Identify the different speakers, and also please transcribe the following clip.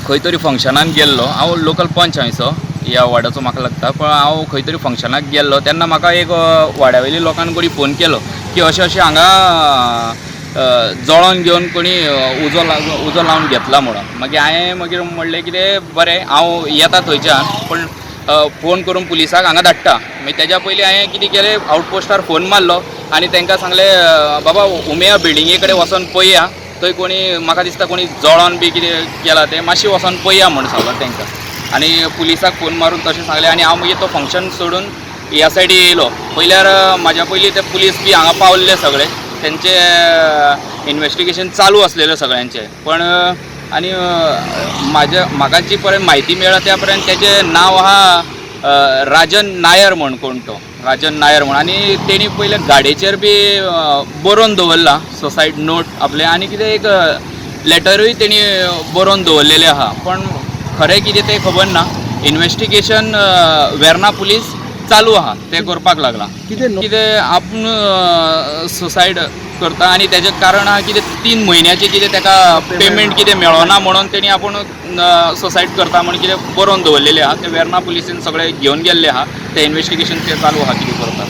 Speaker 1: खंय तरी फंक्शनाक गेल्लो. हांव लोकल पंच हांयसो ह्या वार्डाचो म्हाका लागता, पण हांव खंय तरी फंक्शनाक गेल्लो तेन्ना म्हाका एक वाड्या वयल्या लोकान कोणी फोन केलो की अशें अशें हांगा जळोन घेवन कोणी उजो लावन घेतला म्हणून. मागीर हांवें मागीर म्हणलें कितें बरें हांव येता थंयच्यान, पूण फोन करून पुलिसाक हांगा धाडटा. मागीर तेज्या पयलीं हांवें कितें केलें, आवटपोस्टार फोन मारलो आनी तांकां सांगलें, बाबा उमेया बिल्डिंगे कडेन वचोन पळया, थंय कोणी म्हाका दिसता कोणी जळोन बी कितें केलां तें मातशें वचोन पळया म्हूण सांगलो तांकां. आनी पुलिसाक फोन मारून तशें सांगलें आनी हांव मागीर तो फंक्शन सोडून ह्या सायडी येयलो. पयल्यार म्हाज्या पयलीं ते पुलीस बी हांगा पावल्ले सगळे, तेंचे इन्वेस्टिगेशन चालू आसलेलें सगळ्यांचें. पण आनी म्हाज्या म्हाका जी पर्यंत म्हायती मेळ्ळा त्या पर्यंत तेजें नांव आहा राजन नायर म्हण, कोण तो राजन नायर म्हण. आनी तेणी पयले गाडयेचेर बी बरोवन दवरला सुसायड नोट आपलें, आनी कितें एक लेटरूय तेणी बरोवन दवरलेलें आहा, पण खरें कितें तें खबर ना. इन्वेस्टिगेशन वेर्ना पुलीस चालू आहा, तें करपाक लागलां.
Speaker 2: कितें
Speaker 1: कितें आपूण सुसायड करता आनी तेजें कारण आहा कितें 3 म्हयन्याचें कितें तेका पेमेंट कितें मेळना म्हणून तेणी आपूण सुसायड करता म्हण कितें बरोवन दवरलेलें आहा. तें वेर्ना पुलिसीन सगळें घेवन गेल्लें आहा, तें इन्वेस्टिगेशन तें चालू आहा कितें करता.